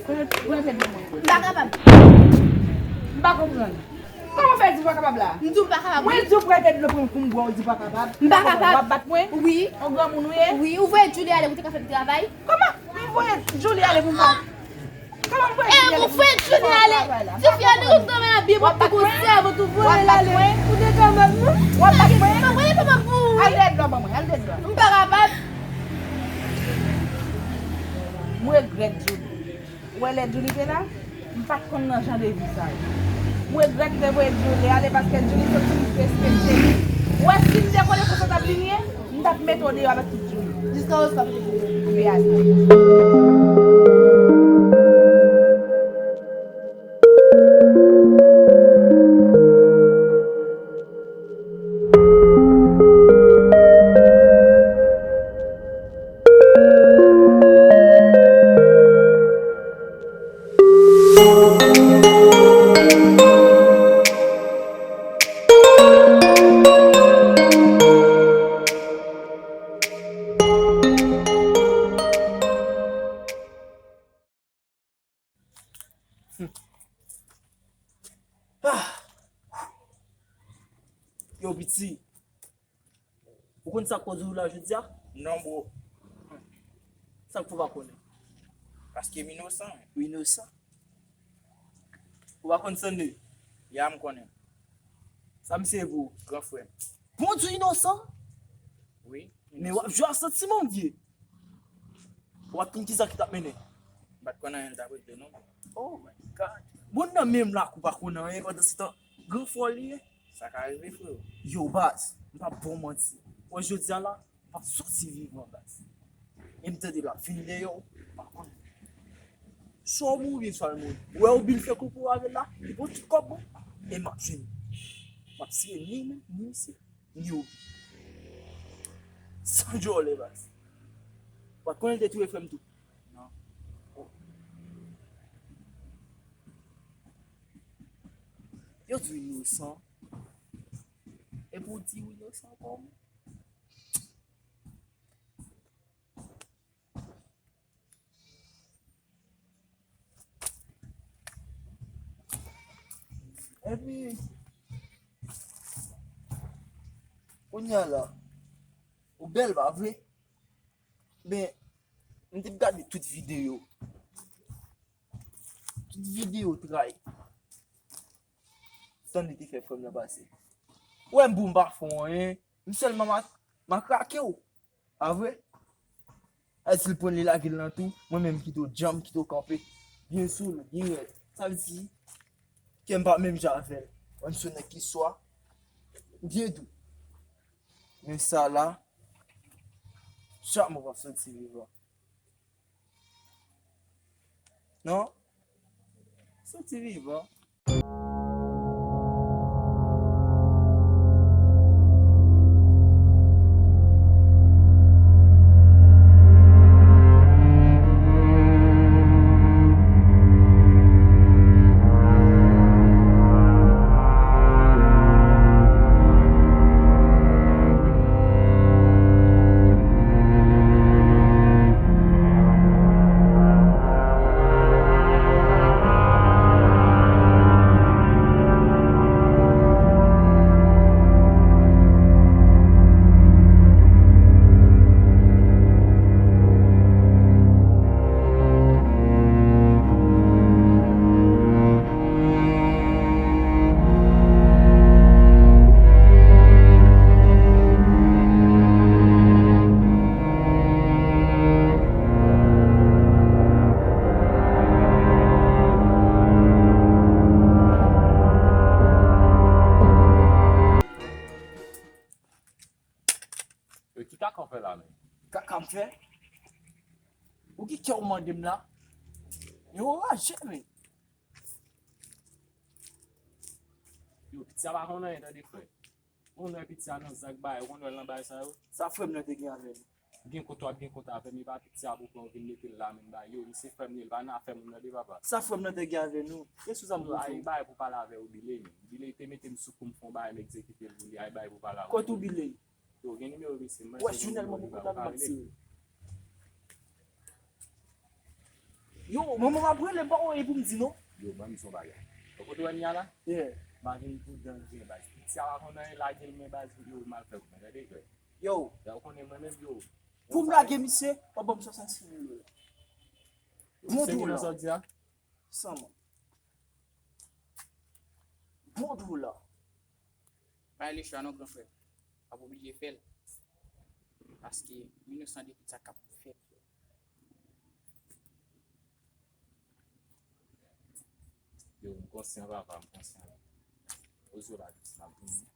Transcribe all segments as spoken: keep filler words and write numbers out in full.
M pa kapab. M pa konprann. Kòman w fè di w pa kapab la? M di w m pa kapab, wi. Mwen di w prete dlo pou m, pou m bwè, w di w pa kapab. M pa kapab. W ap bat mwen? Wi. On granmoun ou ye? Wi, ou voye Julie ale pou te ka fè m travay? Kòman? M voye Julie ale pou m pa. Kòman m voye Julie ale pou m pa travay la? Ti fi a te konn travay la byen, pou te gon sèvant, ou voye l ale. Ou te kapab, non? W ap bat mwen? Mwen, mwen, mwen, mwen. Al dèyè dlo ban mwen, al dèyè dlo. M pa kapab. M regrèt, Julie. Ou wè lè Julie te la, m pa t konn nan jan de vi sa yo. M regrèt m te voye Julie ale paske Julie santi m respekte li. Ou wè si m te konnen konsa t ap vin ye, m t ap mete w deyò avèk tout Julie. Jiska w pa mete m deyò. Wi, ale. Ah! Yo, piti. Ou konn sa k koz ou la jodi a? Non, bro. Sa k fè w pa konnen? Paske m inosan. Ou inosan? Ou pa konn Sunday? Ya, m konnen. Sa misye ye pou ou? Gran frè m. Bondye inosan? Wi. Men w ap jwe ak santiman, vye. Ou pa t konn kisa ki t ap mennen? M pa t konn anyen l t ap regle non. Oh my God. Bon, nan menm lakou pa konn anyen pandan se tan gran fò li ye. Sa ka rive, freo. Yo, baz, m p ap ba w manti. Wè, jodi a la, m p ap soti vivan, baz. E m tande l ap vin dèyè w, m pa konn. Swa w mouri, swa l mouri. Ou wè Obi l fè konplo avè l la, li pran tout kòb mwen, e m ap jwenn. M ap siye ni mwen, ni misye. Ni Obi. San djòlè, baz. Ou pa t konnen l te touye frè m tou? Non. Oh. Yo di w inosan. Epi w di w inosan kòman? Epi, kounye a la, ou bèl, pa vre? Ben, m te gade tout videyo. Tout videyo tray. San li te fè frè m nan pase. Ou wè m pou m pa fè w anyen. M sèlman ma, ma krake w. Pa vre? Ay, si l pran li lage l nan tou, mwen menm kite w djanm, kite w kanpe. Byen solid, byen rèd. Sa vle di, kè m pa menm jan avè l. Mwen m se yon nèg ki swa, byen dou. Men sa la, jamè w p ap soti vivan. Non? Soti vivan. Yo, ki kaka w fè la menm? Kaka m fè? Ou ki kè w mande m la? Yo raje, men. Yo, piti a pa konn anyen, tande, frè. Ou konn wè piti a nan zak bagay, ou konn wè l nan bagay sa yo? Sa frè m nan te gen avè l? Gen kont w ap gen kont avè m, e pa piti a pou pran w vin mete l la menm ba yo. Li se frè m li ye, li pa nan afè moun nan de, papa. Sa frè m nan te gen avè nou? Eskize m. Yo, ay bagay pou pale avè Obiley menm. Obiley te mete m sou kou m fè yon bagay, m egzekite l pou li, ay bagay pou pale avè Obiley. Kot Obiley? Yo, gen nimewo misye, m panse. Wè, Junel, mwen poko tande m ap tire. Yo, manman m ap rele m pa wè pou m di non. Yo, ban m di yon bagay. Ou kote w wè m ye a la? Yeah. M pa vin pou danje, baz. Piti a pa konn anyen, lage l, men baz, yo, m al fè koumen, tande? Yo. Yo, ou konnen mwen menm, yo. Pou m lage misye, w ap ban m swasannsis mil dola. Bon dou la. San mil. Bon dou la. Pa lechwa non, gran frè. W ap oblije fè l. Paske m inosan de tout sa k ap fèt yo. Yo, m konsyan, papa, m konsyan. Ozo la, dis m ap vini.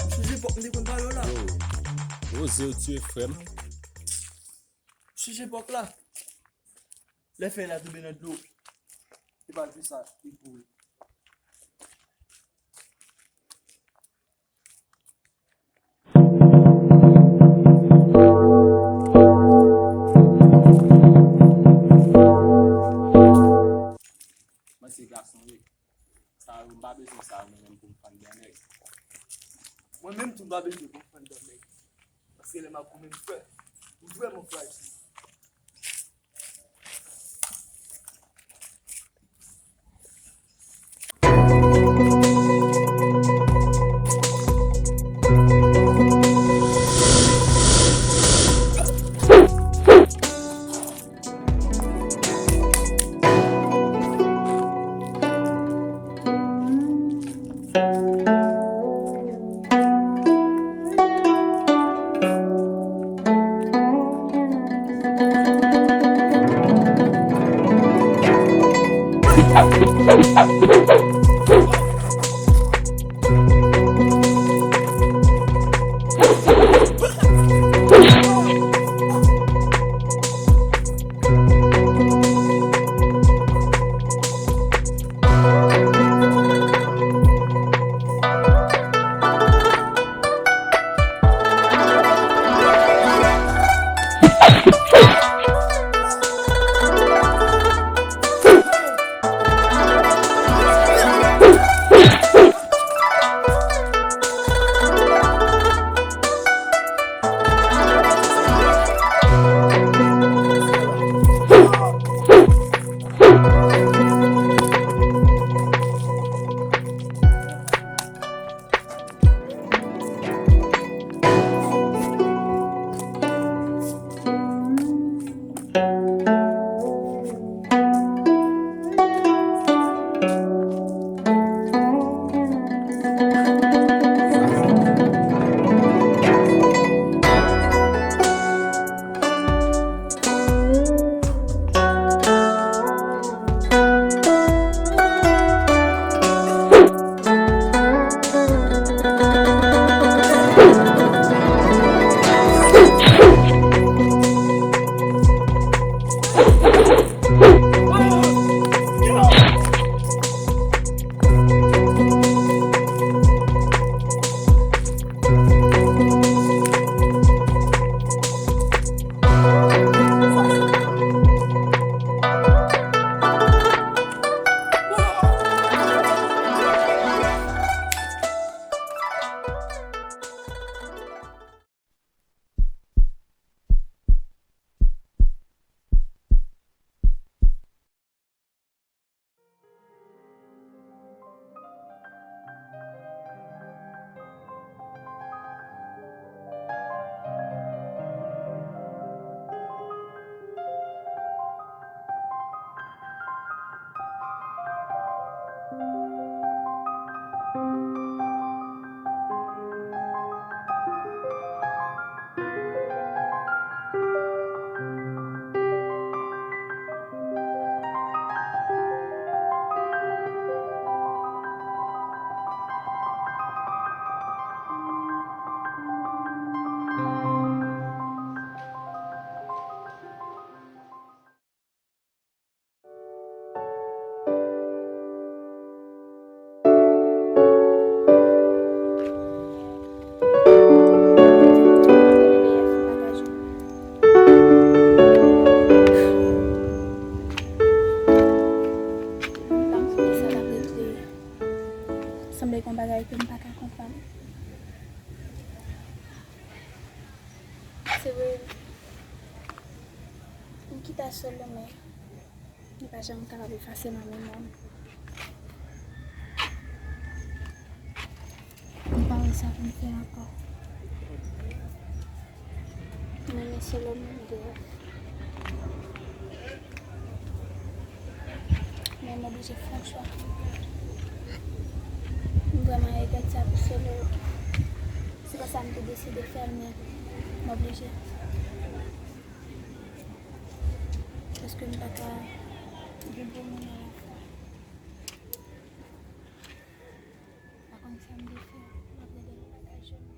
Chanje epòk, m te konn pale w la. Yo, Roze, ou tiye frè m. Chanje epòk la. Lè fèy la tonbe nan dlo, se pa jwe sa, li pou ou. Mwen se gason, wi. Sa yo, m pa bezwen sa yo, mwen menm, pou m fann dan nèg. Mwen menm tou, m pa bezwen pou m fann dan nèg. Paske lè m ap goumen, m frè. M vrèman frajil. Tè Solomè, li pa janm kapab efase nan memwa m. M pa wè sa pou m fè ankò. M renmen Solomè, m renmen. Men m oblije fè yon chwa. M vrèman regrèt sa pou Solo. Se pa sa m te deside fè l, men m oblije. Paske m pa ka gen de moun alafwa. M pa konn sa m vle fè. M ap rete nan bagay jodi.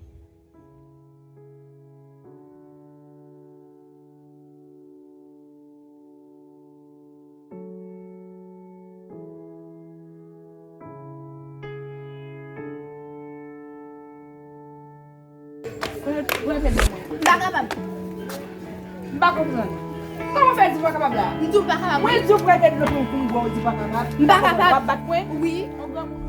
M pa kapab. M pa konprann. Kòman w fè di w pa kapab la? M di w m pa kapab, wi. Mwen di w prete dlo pou m, pou m bwè, w di w pa kapab. M pa kapab. W ap bat mwen? Wi. Yon granmoun.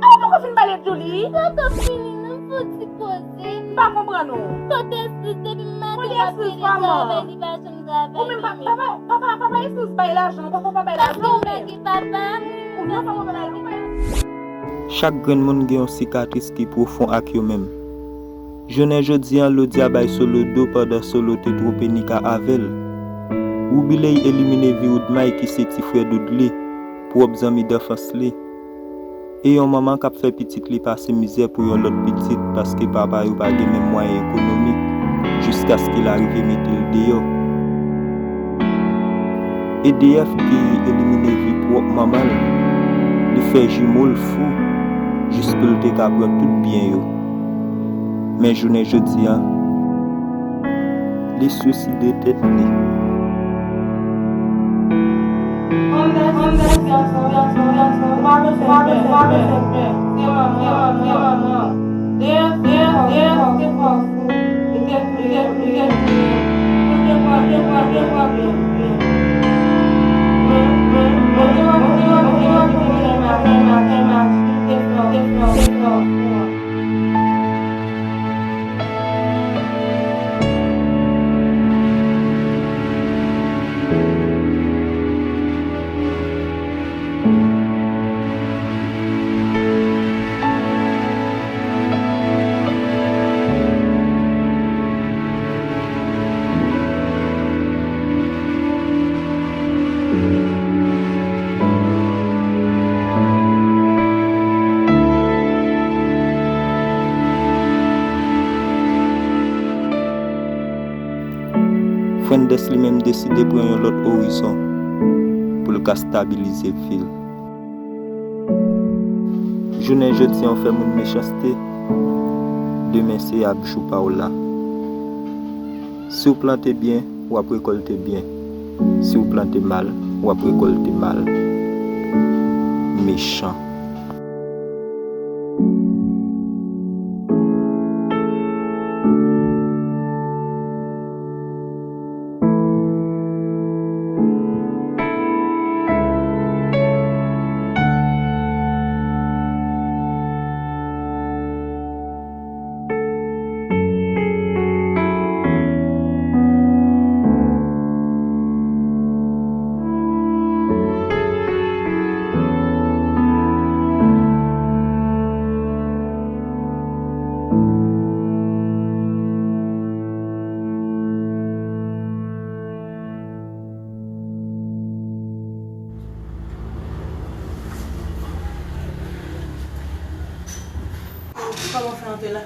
Ou poko fin pale Julie? Poko fini, non, fò ti poze. M pa konprann ou. Pote eskiz depi maten, m ap vini travay, li pa janm travay. Ou menm pa, papa, papa, papa eskiz bay lajan, papa pa bay lajan ou menm. Ou non, papa pa bay lajan. Chak grenn moun gen yon sikatris ki pwofon ak yo menm. Jounen jodi an, Lodia bay Solo do pandan Solo te twonpe Nika avè l. Woubiley elimine vi Woodmay ki se ti frè Dudley, pwòp zanmi danfans li. E yon manman k ap fè pitit li pase mizè pou yon lòt pitit paske papa yo pa gen menm mwayen ekonomik, jiskaske l arive mete l deyò. E D F ki elimine vi pwòp manman l, li fè jimo l fou, jis pou l te ka pran tout byen yo. Men jounen jodi a, li swiside tèt li. Ferndes li menm deside pran yon lòt orizon pou l ka stabilize vi l. Jounen jodi an w fè moun mechanste, demen se ap jou pa w la. Si w plante byen, w ap rekòlte byen. Si w plante mal, w ap rekòlte mal. Mechan. Kòman w fè antre la?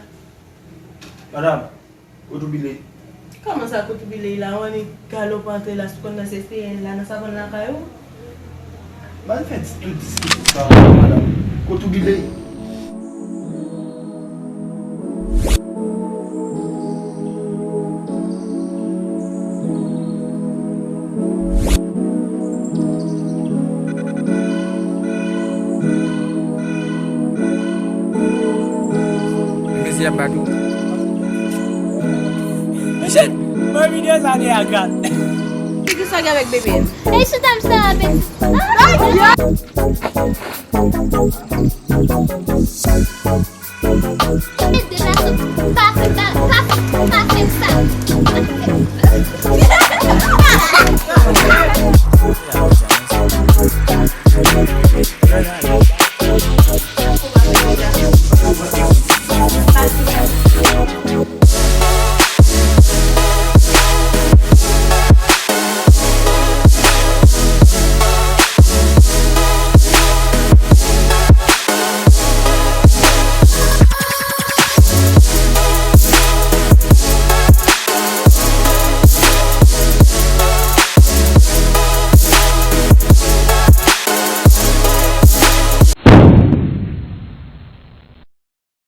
Madanm, kote w bile? Kòman sa, kote w bile la? W annik galope antre la, sou konn nan se C N la, nan savann lakay ou? Ban n fè di-, tout diskisyon sa, madanm. Kote w bile? Mesye ap bat ou. Mesye, mwen videyo sa de a gad. Figi sa gen avèk bebe. Ey, chita m sa, bebe. Deja sou, pa fè sa, pa, pa fè sa.